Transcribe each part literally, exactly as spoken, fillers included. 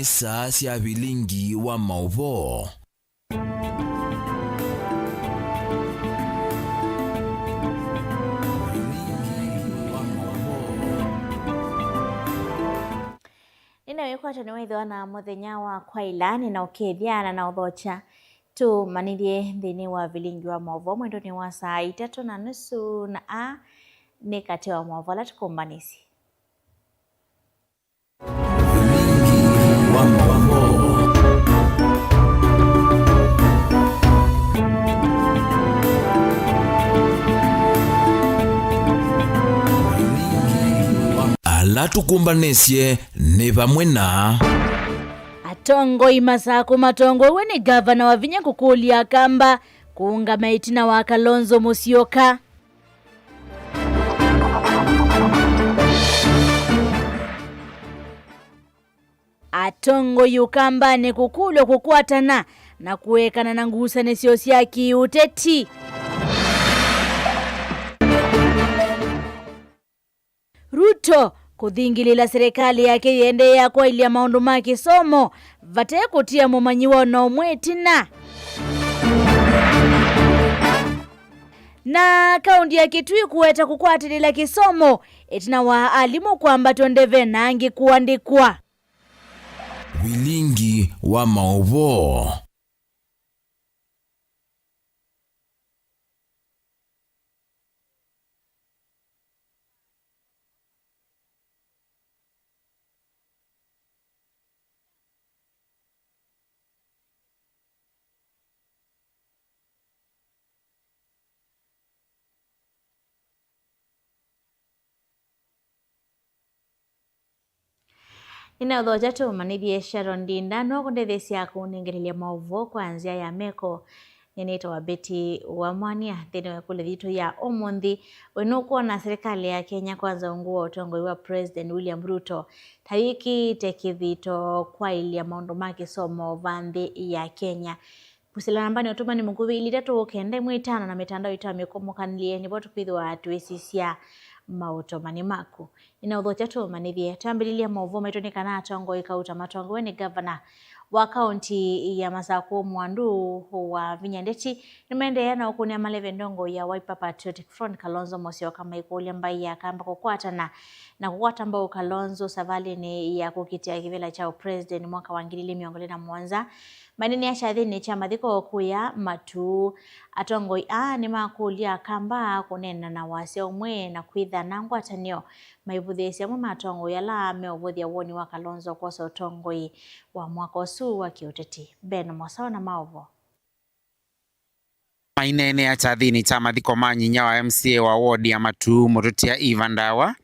Saa sya vilingi wa maũvoo. Nĩna wĩkwatyo nĩwaĩthĩwa na mũthenya wa kwaĩla, nĩna ũkethya na na ũthokya. Tũmanyĩthye nthĩnĩ wa vilingi wa maũvoo mwendonĩ wa saa itatũ na nusu, na aa nĩ katĩ wa maũvoo ala tũkũmbanĩsye. Ala tũkũmbanĩsye nĩ vamwe na. Atongoi Masakũ matongoew'e nĩ ngavana Wavinya kũkũlya Akamba kũũngama ĩtina wa Kalonzo Musyoka. Atongoi Ũkambanĩ kũkũlw'a kũkwatana na kũekana na ngusanĩsyo sya kĩũteti. Ruto kũthingĩlĩĩla serĩkalĩ yake yĩendeea kwaĩlya maũndũ ma kĩsomo vate kũtia mũmanyĩw'a o na ũmwe ĩtina. Na kaũnti ya Kitui kũweta kũkwatĩlĩĩla kĩsomo ĩtina wa alimũ kwambatw'a ndeve na angĩ kũandĩkwa. Vilingi wa maũvoo. Nĩnaũthokya tũmanyĩthye Sharon Ndinda no kũndetheesya kũnengelelya maũvoo kwa nzĩa ya meko. Nĩnĩtawa Betty Wamwania. Nthĩnĩ wa ĩkũlyo yitũ ya ũmũnthĩ, we nũkwona serĩkalĩ ya Kenya Kwanza ungu wa ũtongoi wa President William Ruto ta yĩkĩĩte kĩthito kwaĩlya maũndũ ma kĩsomo va nthĩ ya Kenya? Kũsĩla nambanĩ ya ũtũmani mũkuvĩ ilĩ itatũ kenda ĩmwe itano na mĩtandao itũ ya mĩkũmũkanĩlye, nĩvo tũkwĩthĩwa twĩsisya maũtũmani maku. Nĩnaũthokya tũmanyĩthye. Twambĩlĩlya maũvoo maitũ nĩ kana atongoi kauta matongoew'e nĩ ngavana wa kaũnti ya Masakũ Mwandu Wavinya Ndeti nĩmaendeea na ũkũnĩa maleve ndongoi ya Wiper Patriotic Front Kalonzo Musyoka maikũlya mbaĩ ya Akamba kũkwatana na kũkwata mbau Kalonzo savalĩnĩ ya kũkitĩa kĩvĩla kya ũpresident mwaka wa ngili ilĩ mĩongo ĩlĩ na mũonza. Maineenea kyathĩnĩ kya mathiko kũya Matuu. Atongoi aa nĩmakũlya Akamba kũneena na wasya ũmwe na kwĩtha na ngwatanĩo maivũthĩĩsya amwe ma atongoi ala meũvũthya woni wa Kalonzo kwosa ũtongoi wa mwaka ũsu wa kĩũteti. Ben Mosao na maũvoo. Maineenea kyathĩnĩ kya mathiko ma nyinya wa M C A wa ward ya Matuu, Mũtũtia Eva Ndawa,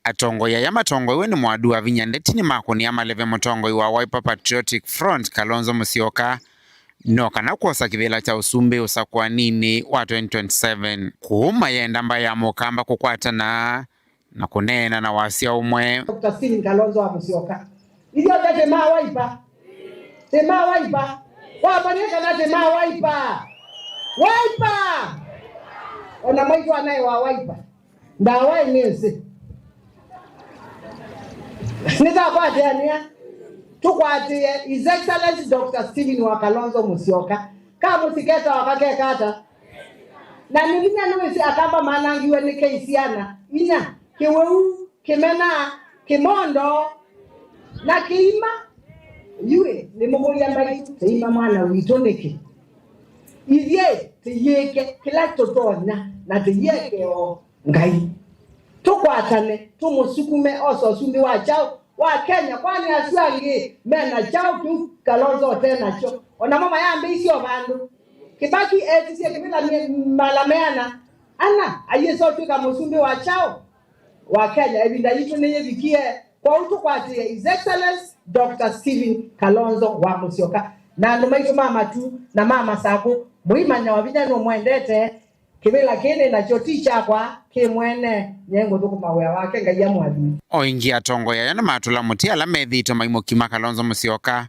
atongoi aya matongoew'e nĩ Mwadu Wavinya Ndeti nĩmakũnĩa maleve mũtongoi wa Wiper Patriotic Front Kalonzo Musyoka no kana kwosa kĩvĩla kya ũsumbĩ ũsakũaninĩ wa twenty twenty-seven. Kũu mayenda mbaĩ ya Mũkamba kũkwatana na kũneena na wasya ũmwe. Doctor Stephen Kalonzo wa Musyoka. Ithyothe twĩ ma Wiper. Twĩ ma Wiper. Wamanye kana twĩ ma Wiper. Wiper! Ona mwaitũ anaĩ wa Wiper. Ndawa ĩnĩsĩ. Nĩtakwatĩanĩa. Tũkwatĩe His Excellency Doctor Stephen wa Kalonzo Musyoka. Kamũsyĩ ketawa kakekata. Na nĩ vinya nĩwĩsĩ Akamba manangiwe nĩ kĩisiana, inya, kĩwĩu, kĩmena, kĩmondo, na kĩima. Yu nĩmũkũlya mbaitũ, tĩima mwana witũ nĩkĩ? Ithyĩ tĩyĩke kĩla tũtonya na tĩyĩeke o Ngai. Tũkwatane, tũmũsukume ose ũsumbĩ wa kyaũ wa Kenya, kwani asu angĩ mena kyaũ kĩu Kalonzo ũte nakyo? O namo mayambĩĩsye o vandũ. Kĩbaki eetisye kĩvĩla mye-, mala meana ana ayĩsa ũtw'ĩka mũsumbĩ wa kyaũ wa Kenya. Ĩvinda yitũ nĩyĩvikie, kwoou tũkwatĩe His Excellency Doctor Stephen Kalonzo wa Musyoka. Na andũ maitũ ma Matuu na ma Masakũ, mũimanya Wavinya nũmwendete. Kĩvĩla kĩĩ nĩ nakyo ti kyakwa, kĩ mwene, nyie ngũthũkũma wĩa wake, Ngai amũathime. O ĩngĩ atongoi aya nĩmatũla mũtĩ ala methĩĩtwe maimũkima Kalonzo Musyoka.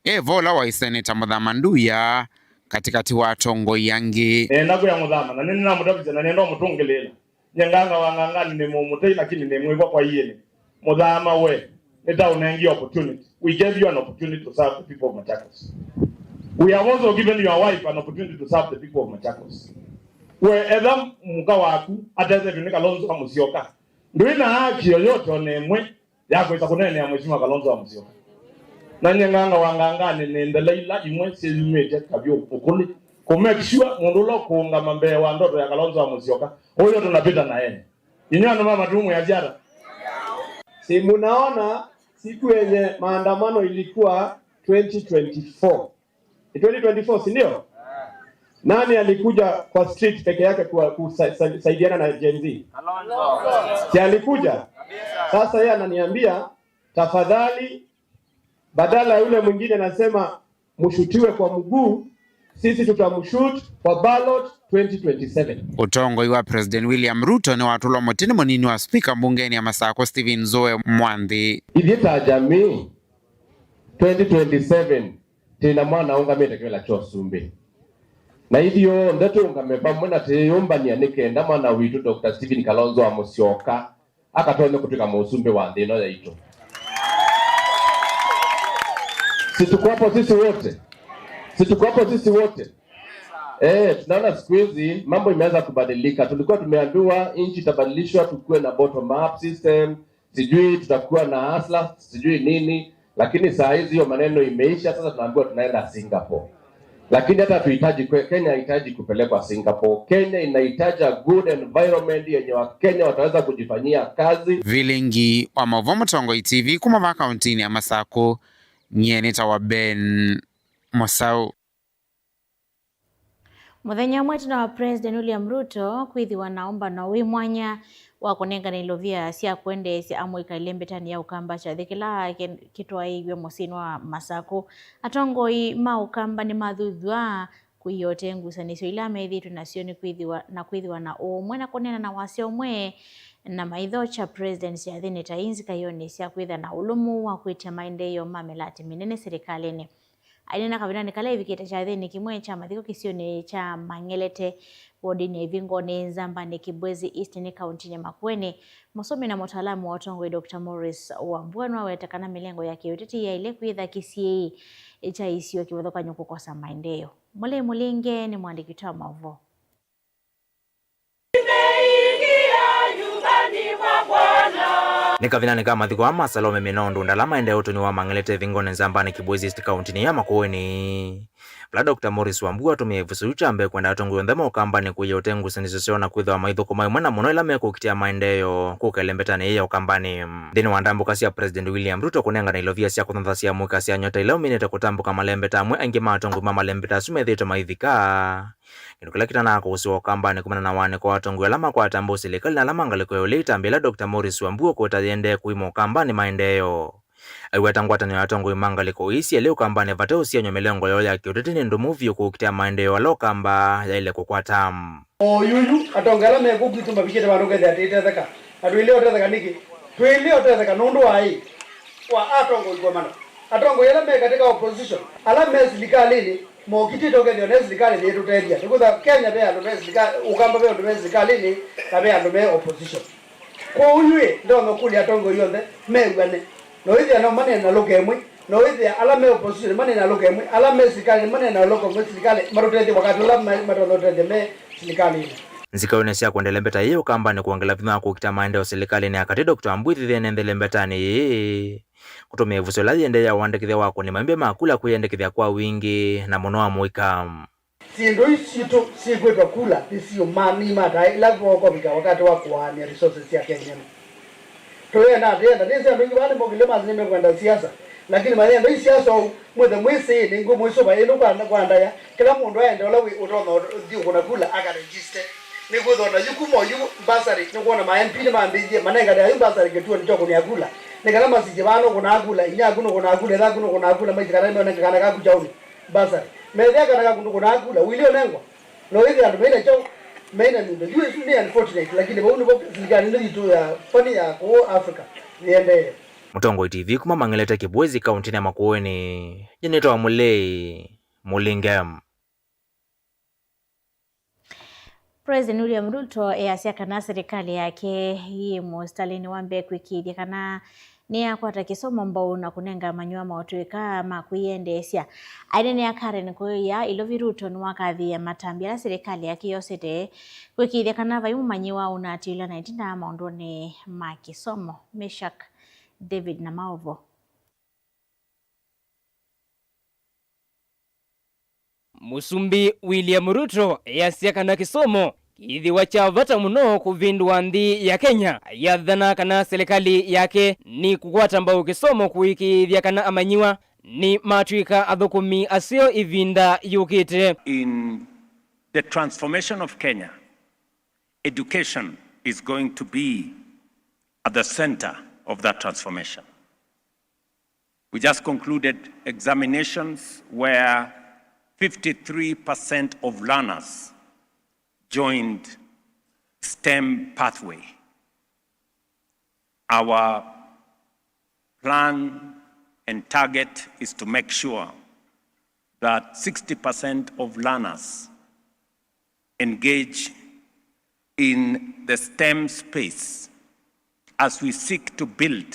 E vo ũla waĩ Seneta Mũthama Nduya katĩkatĩ wa atongoi angĩ. Nĩenda kwĩa Mũthama, na nĩnĩnamũtavĩsya na nĩenda ũmũtũngĩlĩĩla. Nyie Nganga wa Ngangani nĩ mũmũtei, lakini nĩ mwĩw'a kwa iĩnĩ. Mũthama we, Nĩtaũnengie opportunity. We gave you an opportunity to serve the people of Machakos. We have also given your wife an opportunity to serve the people of Machakos. We etha mũka waku atethetw'e nĩ Kalonzo wa Musyoka, ndwĩ na haki yoyote o na ĩmwe ya kwĩsa kũneenea Mheshimiwa Kalonzo wa Musyoka. Na nyie Ng'ang'a wa Nganganĩ nĩ ndela ila imwe syĩyumĩtye kavyũ ũkũlĩ, ku make sure mũndũ ũla ũkũũngama mbee wa ndoto ya Kalonzo wa Musyoka, huyo tunapita na yeye. Inyuĩ andũ ma Matumũ ya Ziara. Si munaona siku yenye maandamano ilikuwa twenty twenty-four? Ni twenty twenty-four, si ndio? Nani alikuja kwa street peke yake kwa kusa-, sa-, saidiana na Gen Z? Si alikuja? Sasa yeye ananiambia, "Tafadhali, badala ya yule mwingine anasema mshutiwe kwa mguu, sisi tutamshoot kwa ballot twenty twenty-seven." Ũtongoi wa President William Ruto nĩwatũlwa mũtĩ nĩ mũnini wa spika mbungenĩ ya Masako, Stephen Zoe Mwanthi. Ithyĩ ta jamii, twenty twenty-seven, twĩ na mwana ũngamĩte kĩvĩla kya ũsumbĩ. Na ithyonthe tũũngame vamwe na twĩyũmbany'a nĩ kenda mwana witũ Doctor Stephen Kalonzo wa Musyoka akatonya kũtw'ĩka mũsumbĩ wa nthĩ ĩno yaitũ. Si tuko hapo sisi wote? Si tuko hapo sisi wote? Eh, tunaona siku hizi mambo imeanza kubadilika. Tulikuwa tumeambiwa nchi itabadilishwa, tukuwe na bottom up system, sijui tutakuwa na hustlers, sijui nini, lakini saa hizi hiyo maneno imeisha. Sasa tunaambiwa tunaenda Singapore. Lakini hata tuhitaji kwe-, Kenya haihitaji kupelekwa Singapore. Kenya inahitaji a good environment yenye Wakenya wataweza kujifanyia kazi. Vilingi wa maũvoo Mũtongoi T V kuma vaa kauntinĩ ya Masakũ, nyie nĩtawa Ben Mũsaũ. Mũthenya ũmwe ĩtina wa President William Ruto kwĩthĩwa na ũmbano wĩ mwanya wa kũnengane ilovia sya kwendeesya amũika ĩlembetanĩ ya Ũkamba kyathĩ kĩla kĩ-, kĩtwaĩĩw'e mũsyĩnĩ wa Masakũ, atongoi ma Ũkamba nĩmathuthw'a kũia ũtee ngusanĩsyo ila methĩĩtwe nasyo nĩ kwĩthĩwa, na kwĩthĩwa na ũũmwe na kũneena na wasya ũmwe na maithokya President kyathĩnĩ ta ii nzikaĩonĩ sya kwĩtha na ũlũmu wa kwĩtya maendeeo ma mĩlatĩ mĩnene silikalĩnĩ. Aineena kavindanĩ kala evikĩte kyathĩnĩ kĩmwe kya mathiko kĩsionĩ kya Mang'elete, wodinĩ ya Ivingoni, Nzambanĩ, Kibwezi East nĩ kauntinĩ ya Makueni, mũsomi na mũtaalamu wa ũtongoi Doctor Morris Wambua nĩwaweta kana mĩlengo ya kĩũteti yaĩle kwĩtha kĩsiĩĩi kya isio kĩvathũkany'o kũkosa maendeeo. Mũlei Mũlinge nĩ mũandĩki witũ wa maũvoo. Nĩ kavindanĩ ka mathiko aa ma Salome Minondo, andũ ala maendee ũtũni wa Mang'elete Ivingoni, Nzambanĩ, Kibwezi East, kauntinĩ ya Makueni, vala Doctor Morris Wambua atũmĩe ĩvuso yĩu kya mbee kwenda atongoi onthe ma Ũkambanĩ kũia ũtee ngusanĩsyo syoo na kwĩthĩwa maithũkũma ĩmwe na mũno ĩla mekũkitĩa maendeeo kũka ĩlembetanĩ yĩĩ ya Ũkambanĩ. Nthĩnĩ wa ndambũka sya President William Ruto kũnengane ilovia sya kũthanthasya amũika sya Nyota ila ũminĩte kũtambũka, malembeta amwe aingĩ ma atongoi ma malembeta asu methĩĩtwe maivika. Kĩndũ kĩla kĩtanaa kũsĩwa Ũkambanĩ kumana na wanĩko wa atongoi ala makwata mbau silikalĩ na ala ma ngalĩko ya ũlei, ĩtambya ĩla Doctor Morris Wambua ũkwĩta yĩendee kũima Ũkambanĩ maendeeo. Aiweta ngwatanĩo ya atongoi ma ngalĩko ii syelĩ Ũkambanĩ vate ũsiany'o mĩlengo yoo ya kĩũteti nĩ ndũmu vyũ kũkitĩa maendeeo ala Ũkamba yaĩle kũkwata. O yuyu, atongoi ala me kũu kwitũ mavikĩte vandũ ũkethĩa tũitetheka. Na tũilyĩ ũtetheka nĩkĩ? Tũilyĩ ũtetheka nũndũ wa ĩ, wa atongoi kũemana. Atongoi ala me katika opposition, ala me silikalĩnĩ, mokitĩte ũkethĩa ne silikalĩ nĩtũtethya. Nĩkwĩthwa Kenya ve andũ me silikalĩ, Ũkamba ve andũ me silikalĩnĩ, na ve andũ me opposition. Kwoou yu ĩ, ndonya kũlya atongoi onthe mew'ane. No wĩthĩa no maneena lũka ĩmwe, no wĩthĩa ala me opposition maneena lũka ĩmwe, ala me silikalĩnĩ maneena lũka ĩmwe silikalĩ, matũtethye wakati ũla ma-, matonya ũtethya me silikalĩnĩ. Nzikaĩonĩ sya kwenda ĩlembeta yĩĩ Ũkambanĩ kwongela vinya wa kũkita maendeeo silikalĩnĩ ya katĩ, Doctor Wambua ĩthĩthĩe nĩ nthĩ ĩlembetanĩ yĩĩ kũtũmĩa ĩvuso ĩla yĩendee ya ũandĩkĩthya wa akũni maimbya ma kula kwĩyandĩkĩthya kwa wingĩ na mũno amũika. Syĩndũ ii sitũ syĩkwĩtwa kula nĩsiũmaa, nĩimataa ĩla vokũvika wakati wa kũaany'a resources sya Kenya ĩno. Tũyenda atĩ enda nĩsĩ andũ aingĩ vaa nĩmokĩlye mathi nĩmekwenda siasa, lakini mayenda ii siasa ũu, mwĩthe mwĩ sĩĩnĩ ngũmwĩsũva ĩndũ kwa, kwa ndaya, kĩla mũndũ aende ũla wĩ ũtonya ũthiũkũna kula akaregiste. Nĩkwĩthwa na yu kuma yu mbasarĩ, nĩkwona ma M P nĩmambĩĩie manengane ayu mbasarĩ kĩtuonĩ kya ũkũnĩa kula, nĩ kana masikye vaa nũkũnaa kula, inyia aku nũkũnaa kula, ĩthe aku nũkũnaa kula, maisye kana nĩmeone kana kaku kyaũnĩ. Mbasarĩ. Methĩa kana kaku ndũkũnaa kula, ũilye ũnengwa. No wĩthĩa andũ maina kyaũ, maina nyũmba. Yu ĩsu nĩ unfortunate, lakini vau nĩvo silikalĩ ĩno yitũ ya funny ya kũũ Africa yĩendee. Mũtongoi T V kuma Mang'elete Kibwezi, kauntinĩ ya Makueni, nyie nĩtawa Mũlei Mũlinge. President William Ruto easya kana serikali yake yĩ mũsitalĩnĩ wa mbee kwĩkĩĩthya kana nĩyakwata kĩsomo mbau na kũnenga amanyĩw'a maũtũĩka ma kwĩyendeesya. Aineenea Karen Kuya Ilovi, Ruto nĩwakathĩĩe matambya ala serikali yake yosete kwĩkĩĩthya kana vai mũmanyĩw'a ũnatĩĩlwa na ĩtina maũndũnĩ ma kĩsomo. Meshack David na maũvoo. Mũsumbĩ William Ruto easya kana kĩsomo kĩthĩwa kya vata mũno kũvĩndũa nthĩ ya Kenya. Ayathana kana silikalĩ yake nĩkũkwata mbau kĩsomo kũĩkĩĩthya kana amanyĩw'a nĩmatw'ĩka athũkũmi aseo ĩvinda yũkĩte. In the transformation of Kenya, education is going to be at the center of that transformation. We just concluded examinations where fifty-three percent of learners joined STEM pathway. Our plan and target is to make sure that sixty percent of learners engage in the STEM space as we seek to build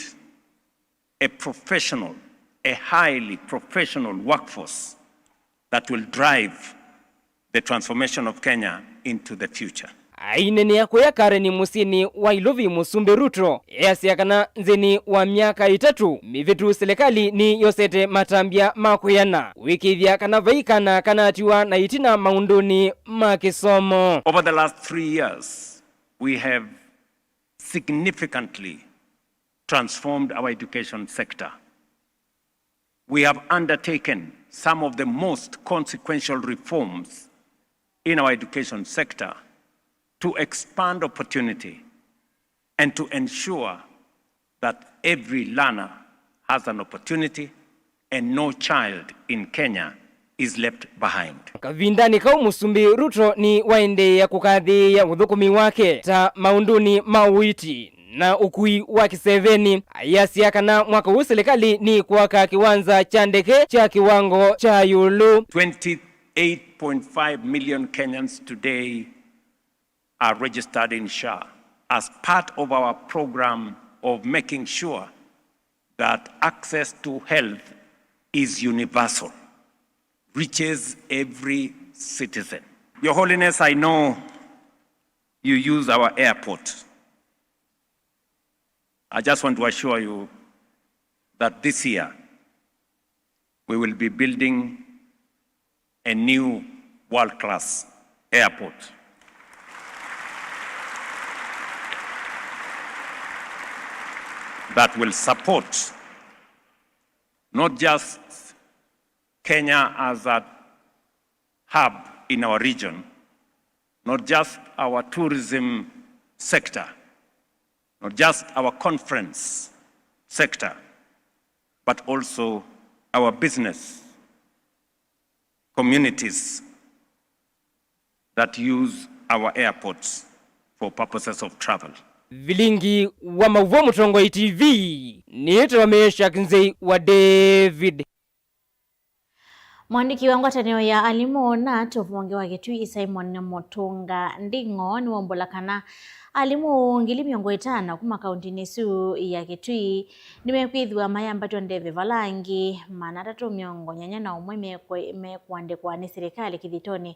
a professional, a highly professional workforce that will drive the transformation of Kenya into the future. Aineenea kũya Karen mũsyĩnĩ wa Ilovi, Mũsumbĩ Ruto easya kana nthĩnĩ wa myaka ĩtatũ mĩvĩtu, silikalĩ nĩyosete matambya ma kwĩana kũĩkĩĩthya kana vai kana kanatiwa na ĩtina maũndũnĩ ma kĩsomo. Over the last three years, we have significantly transformed our education sector. We have undertaken some of the most consequential reforms in our education sector to expand opportunity and to ensure that every learner has an opportunity and no child in Kenya is left behind. Kavindanĩ kau, Mũsumbĩ Ruto nĩwaendeea kũkathĩĩa ũthũkũmi wake ta maũndũnĩ ma ũiiti na ũkui wa kĩsevenĩ, ayasya kana mwaka ũũ silikalĩ nĩkwaka kĩwanza kya ndeke kya kĩwango kya ĩũlũ. Twenty-eight point five million Kenyans today are registered in SHA as part of our program of making sure that access to health is universal, reaches every citizen. Your Holiness, I know you use our airport. I just want to assure you that this year we will be building a new world-class airport that will support not just Kenya as a hub in our region, not just our tourism sector, not just our conference sector, but also our business communities that use our airports for purposes of travel. Vilingi wa mauvoo Mũtongoi T V, nĩtawa Meshack Nzei wa David. Mwandĩki wa ngwatanĩo ya alimũ na atũvonge wa Kĩtui, Simon Mũtũnga Nding'o, nĩwaumbũla kana alimũ ngili mĩongo ĩtano kuma kauntinĩ ĩsu ya Kĩtui nĩmekwĩthĩwa mayambatw'a ndeve, vala angĩ maana atatũ mĩongo nyanya na ũmwe mekwe-, mekũandĩkwa nĩ silikalĩ kĩthitoonĩ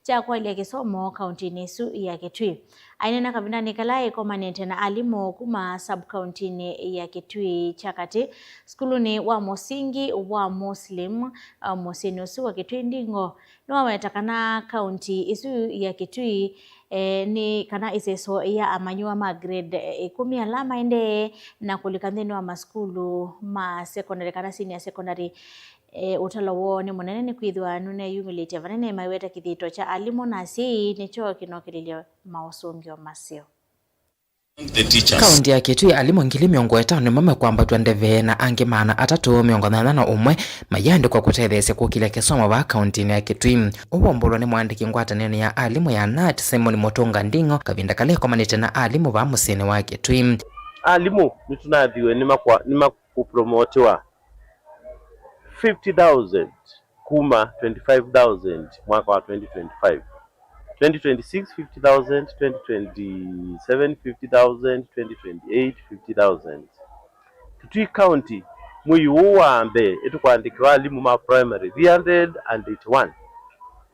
kya kwaĩlya kĩsomo kauntinĩ ĩsu ya Kĩtui. Aineena kavindanĩ kala ĩkomanĩte na alimũ kuma sub-kauntinĩ ya Kĩtui kya katĩ, sukulunĩ wa mũsingi wa Muslim, uh, mũsyĩnĩ ũsu wa Kĩtui, Nding'o nĩwaweta kana kaunti ĩsu ya Kĩtui, eh, nĩ kana ĩseso ya amanyĩw'a ma grade, eh, ĩkũmi ala maendee na kũlika nthĩnĩ wa masukulu ma secondary kana senior secondary. E, ũtalo woo nĩ mũnene nĩkwĩthĩwa nũneyumĩlĩtye vanene. Maiweta kĩthito kya alimũ na asyai nĩkyo kĩnokĩlĩlye maũsũngĩo maseo. Kaunti ya Kitui, alimũ ngili mĩongo ĩtano nĩmo mekwambatw'a ndeve na angĩ maana atatũ mĩongo nyanya na ũmwe mayĩandĩkwa kũtetheesya kũkĩlya kĩsomo vaa kauntinĩ ya Kitui. Ũũ waumbũlwa nĩ mwandĩki ngwatanĩonĩ ya alimũ ya nat, Simon Mũtũnga Nding'o, kavinda kala ĩkomanĩte na alimũ vaa mũsyĩnĩ wa Kitui. Alimũ nĩtũnathiwe nĩmakwa-, nĩmakũpromotiwa fifty thousand kuma twenty-five thousand mwaka wa twenty twenty-five. Twenty twenty-six, fifty thousand, twenty twenty-seven, fifty thousand, twenty twenty-eight, fifty thousand. Kitui County, mwei ũũ wa mbee, ĩtũkũandĩkĩwa alimũ ma primary three hundred and eighty-one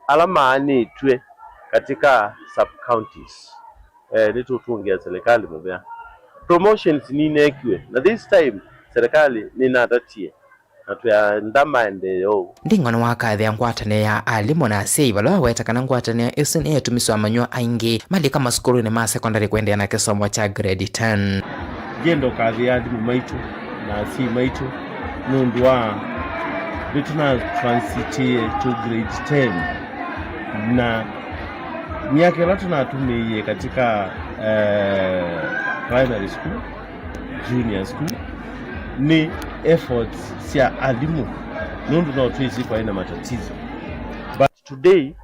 ala maanĩtw'e katika sub counties. Eh, nĩtũtũngĩa serikali mũvea. Promotions nineekiwe, na this time serikali nĩnatatie na twĩenda maendeeo. Nding'o nĩwakathĩa ngwatanĩo ya alimũ na asyai vala waweta kana ngwatanĩo ĩsu nĩyĩtumiswa amanyĩw'a aingĩ malika masukulunĩ ma sekondalĩ kũendeea na kĩsomo kya grade ten. Ngenda ũkathĩa alimũ maitũ na asyai maitũ nũndũ wa nĩtũna transitie to grade ten, na myaka ĩla tũnatũmĩie katika, eh, primary school, junior school, nĩ efforts sya alimũ, nũndũ no twĩsĩ kwaĩ na matatizo. But today,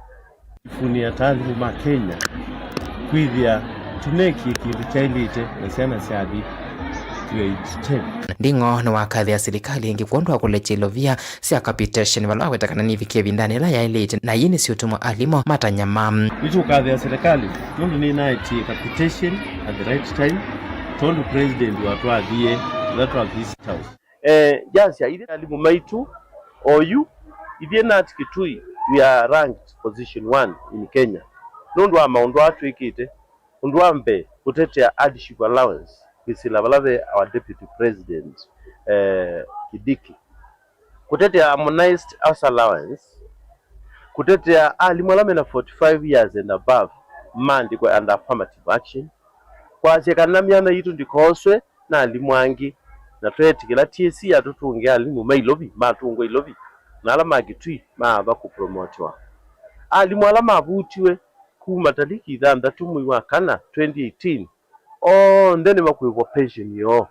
ifunĩa ta alimũ ma Kenya kwĩthĩa tũneekie kĩndũ kyaĩlĩte na syana syathi grade ten. Nding'o nĩwakathĩa silikalĩ ĩngĩ kwondũ wa kũlekya ilovia sya capitation vala waweta kana nĩvikie ĩvindanĩ yĩla yaĩlĩte, na ii nĩsyĩũtuma alimũ matanyama. Nĩtũkathĩa serikali nũndũ nĩnaetie capitation at the right time, tondũ president watwathie ĩla twathi State House. Eh, yasya ithyĩ alimũ maitũ oyu, ithyĩ nat Kitui, we are ranked position one in Kenya nũndũ wa maũndũ aa twĩkĩte. Ũndũ wa mbee, kũtetea hardship allowance, kwĩsĩla vala ve our deputy president, eh, Kindiki. Kũtetea harmonized house allowance, kũtetea alimũ ala mena forty-five years and above maandĩkwe under affirmative action, kwasya kana myana yitũ ndĩkooswe na alimũ angĩ, na tweetĩkĩla T S C yatũtũngĩa alimũ ma Ilovi matũngwa Ilovi, na ala ma Kitui maava kũpromotiwa. Alimũ ala mavutiwe kuma taliki ithanthatũ mwei wa kana twenty eighteen, onthe nĩmakwĩvwa pension yoo,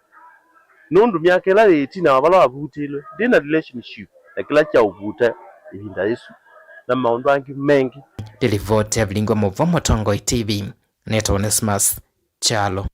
nũndũ myaka ĩla yĩ ĩtina wa vala wavutĩlwe ndĩ na relationship na kĩla kyaũvuta ĩvinda yĩsu na maũndũ angĩ mengĩ. Ndĩlivoti ya Vilingi wa Maũvoo Mũtongoi T V, nĩtawa Onesmus Kyalo.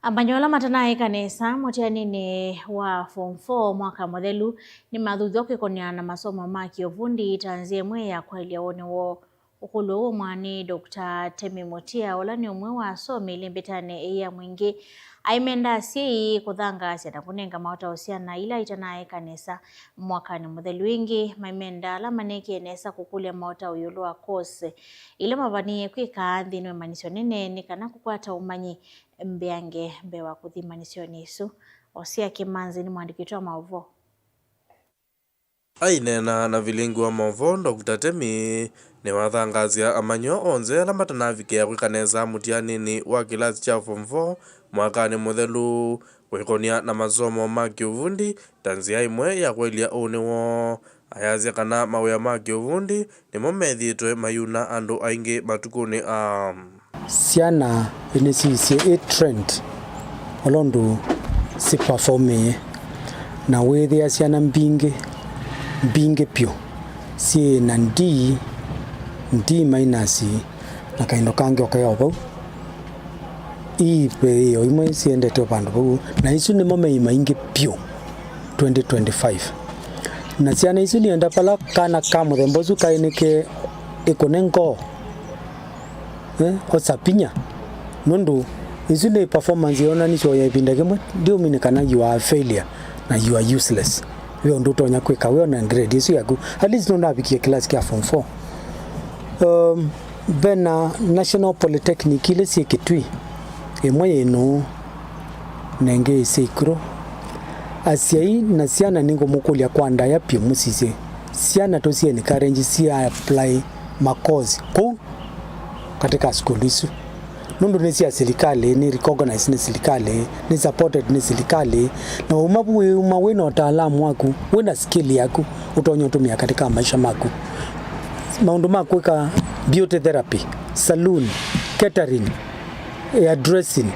Amanyĩw'a ala matanaeka nesa mũtianinĩ wa form four mwaka mũthelu nĩmathuthw'a kwĩkony'a na masomo ma kĩũvundi ta nzĩa ĩmwe ya kwaĩlya woni woo. Ũkũlyo ũũ mwaanĩe Doctor Temi Mutia, ũla nĩ ũmwe wa asomi ĩlĩ mbĩtanĩ ya Mwingĩ, aimenda asyai kũthangaasya na kũnenga maũtao syana ila itanaeka nesa mwakanĩ mũthelu. Ĩngĩ, maimenda ala maneekie nesa kũkũlya maũtao ĩũlũ wa course ila mavanie kwĩka nthĩnĩ wa ĩmanyĩsyo nene nĩ kana kũkwata ũmanyi mbeange mbee wa kũthi ĩmanyĩsyonĩ ĩsu. Osia Kĩmanzi nĩ mũandĩki witũ wa maũvoo. Aineena na Vilingi wa Maũvoo, Doctor Temi nĩwathangaasya amanyĩw'a onthe ala matanavikĩa kwĩka nesa mũtianinĩ wa kĩlasi kya form four mwakanĩ mũthelu kwĩkony'a na masomo ma kĩũvundi ta nzĩa ĩmwe ya kwaĩlya ũnĩ woo. Ayasya kana mawĩa ma kĩũvundi nĩmo methĩĩtwe mayuna andũ aingĩ matukũnĩ aa. Syana nĩsisye ĩ trend ũla ũndũ siperformĩe, na wĩthĩa syana mbingĩ, mbingĩ vyũ syĩ na D, D minus na kaindo kangĩ o kaĩ o vau. Ii ve ĩo imwe siendete o vandũ vau, na isu nĩmo mei maingĩ vyũ twenty twenty-five. Na syana isu nĩenda vala kana ka mũthemba ũsu kaĩ nĩke ĩkũne ngoo, eh, osa vinya, nũndũ isu nĩ performance yonanisye o ya ĩvinda yĩmwe. Ndiũmini kana you are a failure na you are useless. Ve ũndũ ũtonya kwĩka wĩ ona grade ĩsu yaku, at least nũnavikie class kya form four. Um, Ve na National Polytechnic ilĩ syĩ Kitui, ĩmwe yĩ Nũũ na ĩngĩ yĩ Seikuro. Asyai na syana nĩngũmũkũlya kwa ndaĩa vyũ mũsisye syana tũsi encourage si apply ma course kũu katika sukulu isu, nũndũ nĩ sya silikalĩ, nĩ recognized nĩ silikalĩ, nĩ supported nĩ silikalĩ, na wauma vu wĩuma wĩ na ũtaalamu waku, wĩ na skill yaku ũtonya ũtũmĩa katika maisha maku. Maũndũ ma kwĩka beauty therapy, saloon, catering, hairdressing,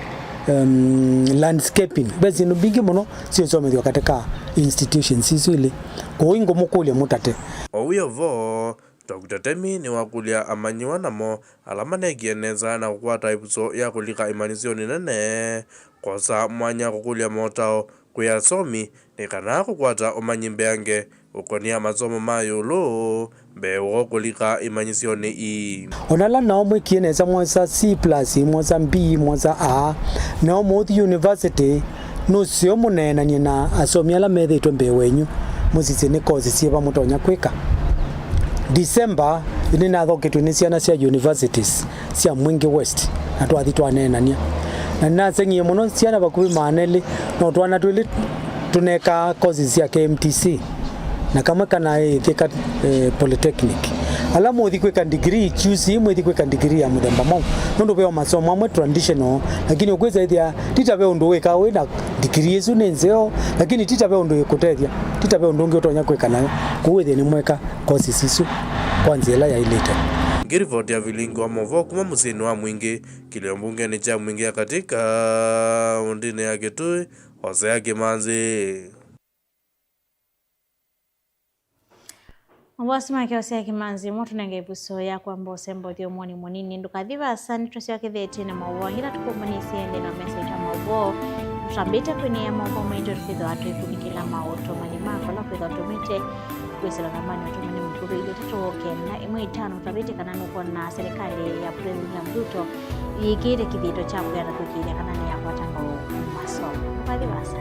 um, landscaping. Ve syĩndũ mbingĩ mũno syĩsomethw'a katika institutions isu ilĩ. Kwoou ingũmũkũlya mũtate. O wĩ o vo, Doctor Temi nĩwakũlya amanyĩw'a namo ala maneekie nesa na kũkwata ĩvuso ya kũlika ĩmanyĩsyonĩ nene kwosa mwanya kũkũlya motao kwĩ asomi nĩ kana kũkwata ũmanyi mbeange ũkonĩa masomo ma ĩũlũ mbee wa kũlika imanyĩsyonĩ ii. O na ala nao mwĩkie nesa, mwosa C plus, mwosa B, mwosa A, nao mũũthi university, nũseo mũneenany'e na asomi ala methĩĩtwe mbee wenyu, mũsisye nĩ kosi syĩva mũtonya kwĩka. December, nĩnathoketw'e nĩ syana sya universities sya Mwingi West, na twathi twaneenany'a. Na nĩnaseng'ie mũno syana vakuvĩ maana elĩ, no twana twĩlĩ tũnekaa courses sya K M T C, na kamwe kanaĩ Thika, eh, Polytechnic. Ala mũthi kwĩka degree, choose mwĩthi kwĩka degree ya mũthemba mwaũ, nũndũ ve o masomo amwe traditional, lakini ũkwĩsa ĩthĩa ti ta ve ũndũ wĩkaa wĩ na degree ĩsu nĩ nzeo, lakini ti ta ve ũndũ ĩkũtethya, ti ta ve ũndũ ũngĩ ũtonya kwĩka nayo. Kwoou ĩthĩe nĩmweka courses isu kwa nzĩa ĩla yaĩlĩte. Ngĩrivoti ya vilingi wa maũvoo kuma mũsyĩnĩ wa Mwingi, kĩlio mbungenĩ kya Mwingi ya Katĩ, kaũntĩnĩ ya Kitui, Hosea Kimanzi. Maũvoo asu make Hosea Kimanzi mo tũnenge ĩvuso ya kwamba ũsemba ũthyũmũonĩ mũnini. Ndũkathi vaasa, nĩtũsyokethetye na maũvoo angĩ ĩla tũkũmanyĩsye nthĩnĩ wa mesa itũ ya maũvoo. Tũtambĩte kwĩnĩĩa maũvoo maitũ, tũkĩthĩwa twĩkunĩkĩla maũtũmani maku ala ũkwĩthĩwa ũtũmĩte kwĩsĩla nambani ya ũtũmani mũkuvĩ ilĩ itatũ kenda ĩmwe itano. Tũtambĩte kana nũkwona serikali ya President William Ruto yĩkĩĩte kĩthito kya kwĩana kũĩkĩĩthya kana nĩyakwata ngoo masomo. Ndũkathi vaasa.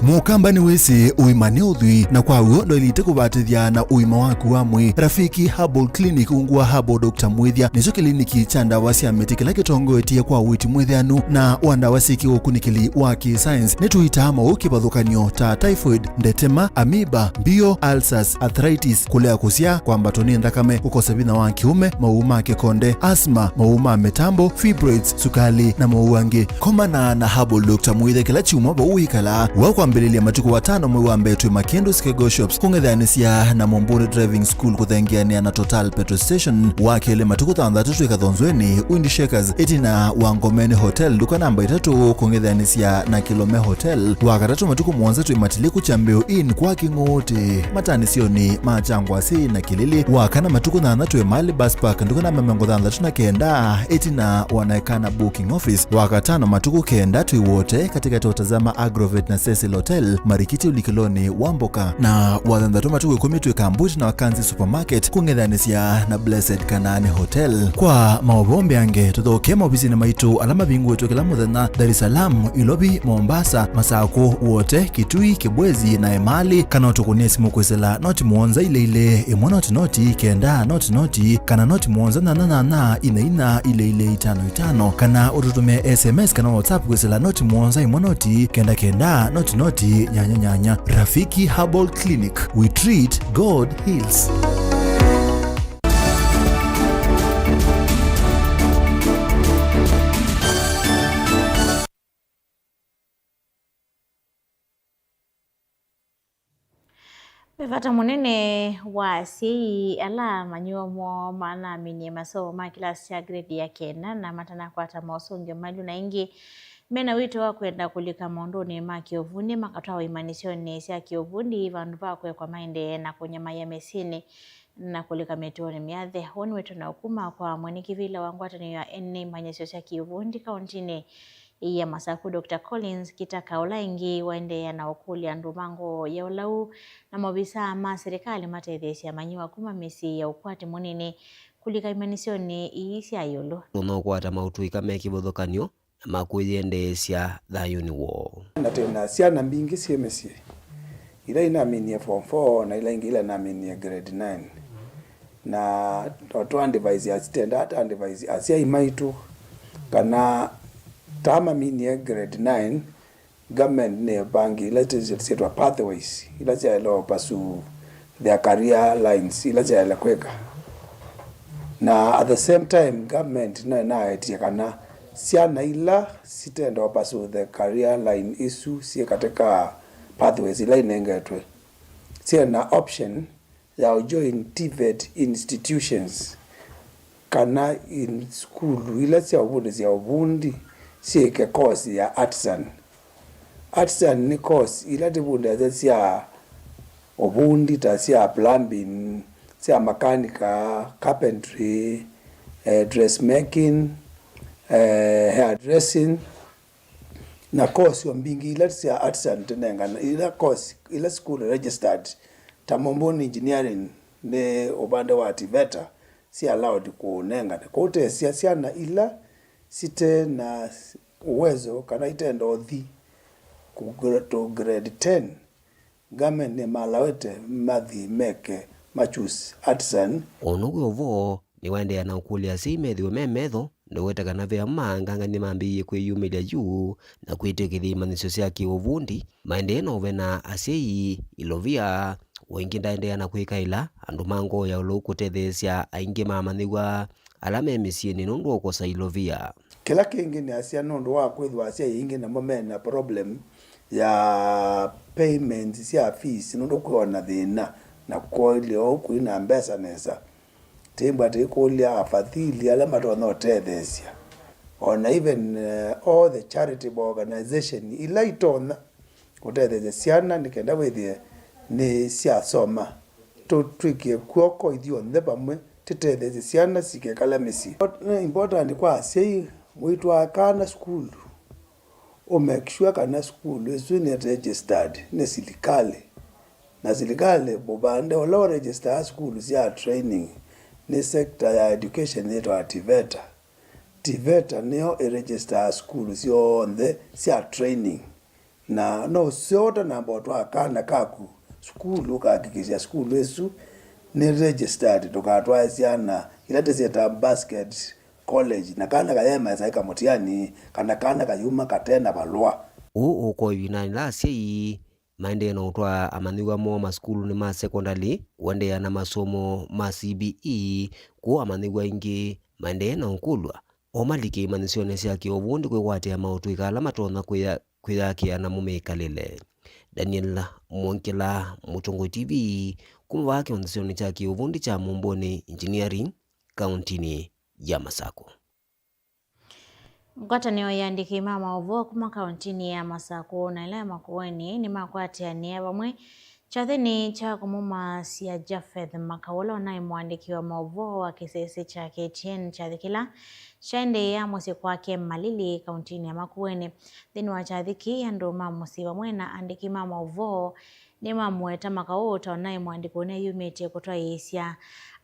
Mũkamba nĩwĩsĩ ũima nĩ ũthwii, na kwa w'o ndwaĩlĩte kũvatĩthya na ũima waku wa mwĩĩ. Rafiki Herbal Clinic, ungu wa Herbal Doctor Mwĩthya, nĩkyo kĩliniki kya ndawa sya mĩtĩ kĩla kĩtongoetye kwa ũiiti mwĩthĩanu na wa ndawa syĩ kĩũkunĩkĩli wa kĩ-science. Nĩtũitaa maũũ kĩvathũkany'o ta typhoid, ndetema, amoeba, mbio, ulcers, arthritis, kũlea kũsyaa, kwambatwa nĩ nthakame, kũkosa vinya wa kĩũme, maũũ ma kĩkonde, asthma, maũũ ma mĩtambo, fibroids, sukalĩ, na maũũ angĩ. Komana na Herbal Doctor Mwĩthya kĩla kyumwa vau wĩkalaa. Wa kwambĩlĩlya matukũ atano mwei wa mbee twĩ Makĩndũ Skego Shops, kũng'ethanĩsya na Mũmbũnĩ Driving School kũthengeanĩa na Total Petrol Station. Wa kelĩ matukũ thanthatũ twĩ Kathonzweni, Wind Shakers, ĩtina wa Ngomeni Hotel, nduka namba itatũ, kũng'ethanĩsya na Kilome Hotel. Wa katatũ matukũ mũonza twĩ Matiliku Kyambĩo Inn kwa Kĩng'ũũtĩ, matanĩsyonĩ ma Kyangwasĩ na Kĩlĩlĩ. Wa kana matukũ thanthatũ twĩ Mali Bus Park, nduka namba mĩongo thanthatũ na kenda, ĩtina wa Naekana Booking Office. Wa katano matukũ kenda twĩ Wote, katĩkatĩ wa Tazama Agrovet na Cecil Hotel, marikiti ũlikĩlonĩ wa mboka. Na wa thanthatũ matukũ ĩkũmi twĩ Kambuti na Wakanzi Supermarket, kũng'ethanĩsya na Blessed Kanaani Hotel. Kwa maũvoo mbeange, tũthokee maovisinĩ maitũ ala mavingũĩtwe kĩla mũthenya, Dar es Salaam, Ilovi, Mombasa, Masakũ, Wote, Kitui, Kibwezi, na Emali, kana ũtũkũnĩe simũ kwĩsĩla noti mũonza ilĩ ilĩ, ĩmwe noti noti, kenda noti noti, kana noti mũonza nyanya nyanya, inya inya, ilĩ ilĩ, itano itano, kana ũtũtũmĩe S M S kana WhatsApp kwĩsĩla noti mũonza ĩmwe noti, kenda kenda, noti noti, nyanya nyanya. Rafiki Herbal Clinic, we treat, God heals. Ve vata mũnene wa asyai ala amanyĩw'a moo manaminie masomo ma kĩlasi kya grade ya kenda na matanakwata mosũngĩo maĩlu na ĩngĩ mena wĩto wa kwenda kũlika maũndũnĩ ma kĩũvundi makatwawa imanyĩsyonĩ sya kĩũvundi vandũ va kũekwa maendee na kũnyamaĩa mĩsyĩnĩ na kũlika mĩtũonĩ mĩathe. Ũũ nĩ wĩto na ũkuma kwa mwene kĩvĩla wa ngwatanĩo ya ene imanyĩsyo sya kĩũvundi kaũntĩnĩ ya Masaku, Doctor Collins Kitaka, ũla ĩngĩ waendeea na ũkũlya andũ ma ngoo ya ũlau na maovisaa ma silikalĩ matetheesye amanyĩw'a kuma mĩsyĩ ya ũkwati mũnini kũlika imanyĩsyonĩ ii sya ĩũlũ. Nũkwata maũtũĩka me kĩvathũkany'o na ma kwĩyendeesya thayũnĩ woo. Na twĩ na syana mbingĩ syĩ mĩsyĩ, ila inaminie form four na ila ingĩ ila inaminie grade nine. Na o twa advise, titendaa ta advise asyai maitũ kana ta maminie grade nine, government nĩ ĩvangie ila syĩtwa pathways, ila syaĩle o pursue their career lines, ila syaĩle kwĩka. Na at the same time, government no ĩnaetie kana syana ila sitenda o pursue the career line isu syĩ katika pathways ila inengetwe, syĩ na option ya ũjoin TVET institutions kana in sukulu ila sya ũvundĩsya ũvundi syĩke course ya artisan. Artisan nĩ course ila tũvundĩasya sya ũvundi ta sya plumbing, sya makanika, carpentry, eh, dressmaking, eh, hairdressing, na course o mbingĩ ila sya artisan tũnengana, ila course, ila school registered, ta Mumbuni Engineering nĩ ũvande wa TVETA, si allowed kũnengana. Kwoou ũtesya syana ila site na uwezo kana ite ndothi ku gr-, to grade ten, government nĩmalawĩte mathi meke ma choose artisan. O ũndũ wĩ o vo, nĩwaendeea na ũkũlya asyai methĩwe me metho, na ũweta kana ve amwe maangangany'a mambĩĩie kwĩyumĩlya yu na kwĩtĩkĩlya imanyĩsyo sya kĩ-ũvundi maendee na ũvena asyai ilovia. O ĩngĩ ndaendeea na kwĩkaĩla andũ ma ngoo ya ũlou kũtetheesya aingĩ ma amanyĩw'a ala me mĩsyĩnĩ nũndũ wa ũkosa ilovia. Kĩla kĩngĩ nĩasya nũndũ wa kwĩthĩwa asyai aingĩ namo me na problem ya payments sya fees nũndũ kwĩ o na thĩna na kũilye ũu kũi na mbesa nesa. Tĩmbwa tĩkũlya afadhili ala matonya ũtetheesya, o na even, eh, all the charitable organization ila itonya kũtetheesya syana nĩ kenda wĩthĩe nĩ syasoma. Tũtw'ĩkĩe kw'oko ithyonthe vamwe tũtetheesye syana sikekala mĩsyĩ. Nĩ important kwa asyai, wĩtwaa kana sukulu, ũ make sure kana sukulu ĩsu nĩ registered nĩ silikalĩ. Na silikalĩ, mũvande ũla ũregistaga sukulu sya training nĩ sector ya education yĩtawa TVETA. TVETA nĩyo ĩregistaga sukulu syonthe sya training. Na no ũseo ũtanamba ũtwaa kana kaku sukulu, ũkahakikisha sukulu ĩsu nĩ registered, ndũkatwae syana ila tũsyĩtaa basket college, na kana kayemaĩsa ĩka mũtiani, kana kana kayuma kate na valũa. Ũũ ũkoa ĩvindanĩ la asyai maendee na ũtwaa amanyĩw'a moo masukulunĩ ma sekondalĩ kũendeea na masomo ma CBE, kũu amanyĩw'a aingĩ maendee na ũkũlw'a o malike imanyĩsyonĩ sya kĩ-ũvundi kwĩkwatĩa maũtũĩka ala matonya kwĩya-, kwĩyakĩa namo mĩkalĩle. Daniel Mwongela, Mũtongoi TV, kuma vaa kĩonzesyonĩ kya kĩ-ũvundi kya Mumbuni Engineering, kauntinĩ ya Masakũ. Ngwatanĩo ya andĩki ma maũvoo kuma kauntinĩ ya Masakũ na ĩla ya Makueni nĩmakwatĩanĩa vamwe kyathĩnĩ kya kũmũmaasya Japheth Makau, ũla ũnaĩ mũandĩki wa maũvoo wa kĩsese kya KTN, kyathĩ kĩla kyaendeea mũsyĩ kwake Malili, kauntinĩ ya Makueni. Nthĩnĩ wa kyathĩ kĩĩ, andũ ma mũsyĩ vamwe na andĩki ma maũvoo nĩmamũweta Makau ta ũnaĩ mũandĩki ũneyumĩtye kũtwaĩĩsya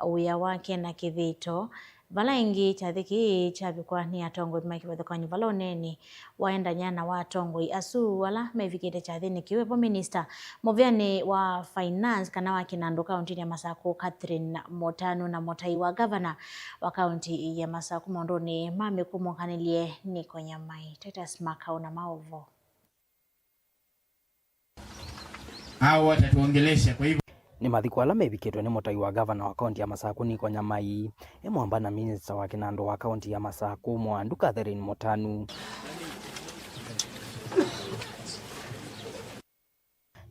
wĩa wake na kĩthito. Vala ĩngĩ, kyathĩ kĩĩ kyavikwa nĩ atongoi ma kĩvathũkany'o vala ũneeni waendany'a na wa atongoi asu ala mevikĩte kyathĩnĩ kĩu, evo minista mũvĩanĩ wa finance kana wa kĩnandũ kauntinĩ ya Masakũ, Catherine Mũtanu, na mũtai wa gavana wa kaunti ya Masakũ maũndũnĩ ma mĩkũmũkanĩlye Niko Nyamai. Titus Makau na maũvoo. Hao watatuongelesha, kwa hivyo. Nĩ mathiko ala mevikĩtwe nĩ mũtai wa gavana wa kaunti ya Masakũ, Niko Nyamai, e mwamba na minista wa kĩnandũ wa kaunti ya Masakũ, Mwandu Catherine Mũtanu.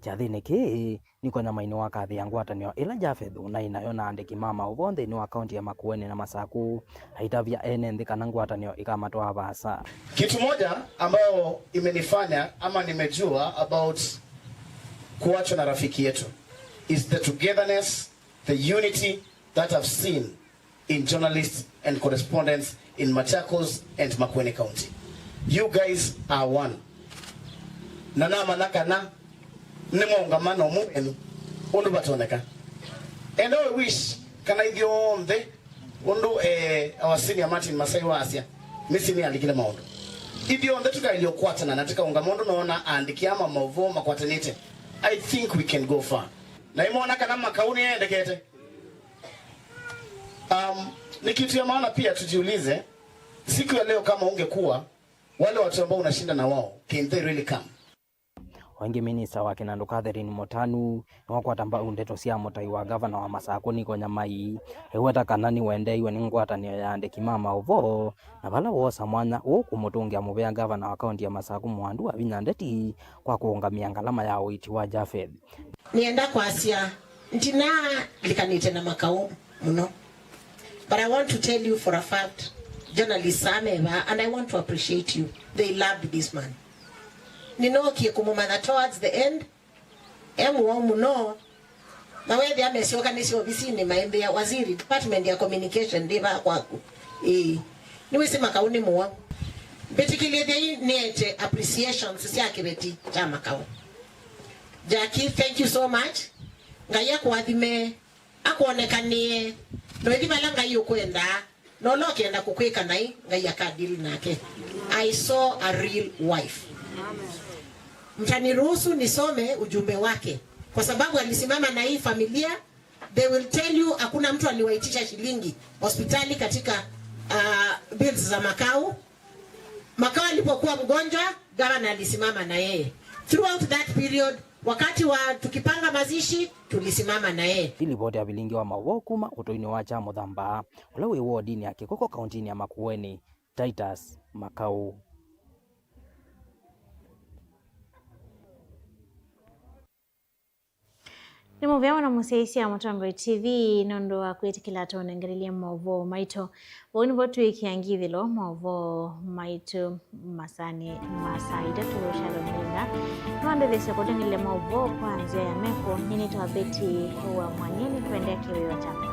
Kyathĩnĩ kĩĩ, Niko Nyamai nĩwakathĩa ngwatanĩo ĩla Japheth ũnaĩ nayo na andĩki ma maũvoo nthĩnĩ wa kaunti ya Makueni na Masakũ, aitavya ene nthĩ kana ngwatanĩo ĩkamatwaa vaasa. Kitu moja ambayo imenifanya ama nimejua about kuachwa na rafiki yetu is the togetherness, the unity that I've seen in journalists and correspondents in Machakos and Makueni County. You guys are one. Na namanya kana nĩ maũngamano mũvenu ũndũ vatoneka. And I wish kana ithyonthe ũndũ, eh, our senior Martin Masai waasya, mĩsyĩ nĩyalikile maũndũ. Ithyonthe tũkaĩlye ũkwatana na tũkaũngama ũndũ noona aandĩki ama maũvoo makwatanĩte. I think we can go far. Na imoona kana Makau nĩendekete. Um, ni kitu ya maana pia tujiulize, siku ya leo kama ungekuwa, wale watu ambao unashinda na wao, can they really come? O ĩngĩ, minista wa kĩnandũ Catherine Mũtanu nĩwakwata mbau ndeto sya mũtai wa gavana wa Masakũ Niko Nyamai, eweta kana nĩwendeeiwe nĩ ngwatanĩo ya andĩki ma maũvoo, na vala woosa mwanya ũũ kũmũtũngĩa mũvea gavana wa kaunti ya Masakũ Mwandu Wavinya Ndeti kwa kũũngamĩa ngalama ya ũiiti wa Japheth. Nĩenda kwasya, ndinalikanĩte na Makau mũno. But I want to tell you for a fact, journalists aa me vaa, and I want to appreciate you. They loved this man. Nĩnookie kũmũmanya towards the end. E mũwau mũno. Na wethĩa mesyokanĩsye ovisinĩ maimbĩa, "Waziri, department ya communication ndĩ vaa kwaku." Ĩĩ. Nĩwĩsĩ Makau nĩ mũwau. Mbĩtĩkĩlĩthei nĩete appreciations sya kĩveti kya Makau. Jackie, thank you so much. Ngai akũathime, akwonekanie, na ũithi vala Ngai ũkwendaa, na ũla ũkenda kũkwĩka naĩ, Ngai akadili nake. I saw a real wife. Mtaniruhusu nisome ujumbe wake, kwa sababu alisimama na hii familia. They will tell you hakuna mtu aliwaitisha shilingi hospitali katika, uh, bills za Makau. Makau alipokuwa mgonjwa, gavana alisimama na yeye. Throughout that period, wakati wa tukipanga mazishi, tulisimama na yeye. Nĩ livoti ya vilingi wa maũvoo kuma ũtũinĩ wa kya Mũthamba, ũla wĩ wodinĩ ya Kĩkoko, kaũntĩnĩ ya Makueni, Titus Makau. Nĩ mũvea mũno mũsyaĩĩsya Mũtongoi T V nũndũ wa kwĩtĩkĩla tũnengelelye maũvoo maitũ. Vau nĩvo twĩkĩa ngithĩlo maũvoo maitũ masanĩ ma saa itatũ. Shalom Linda nĩwandetheesya kũtũnengelelya maũvoo kwa nzĩa ya meko. Nĩnĩtawa Betty wa Mwanie, nĩkwendea kĩwĩo kyakwa.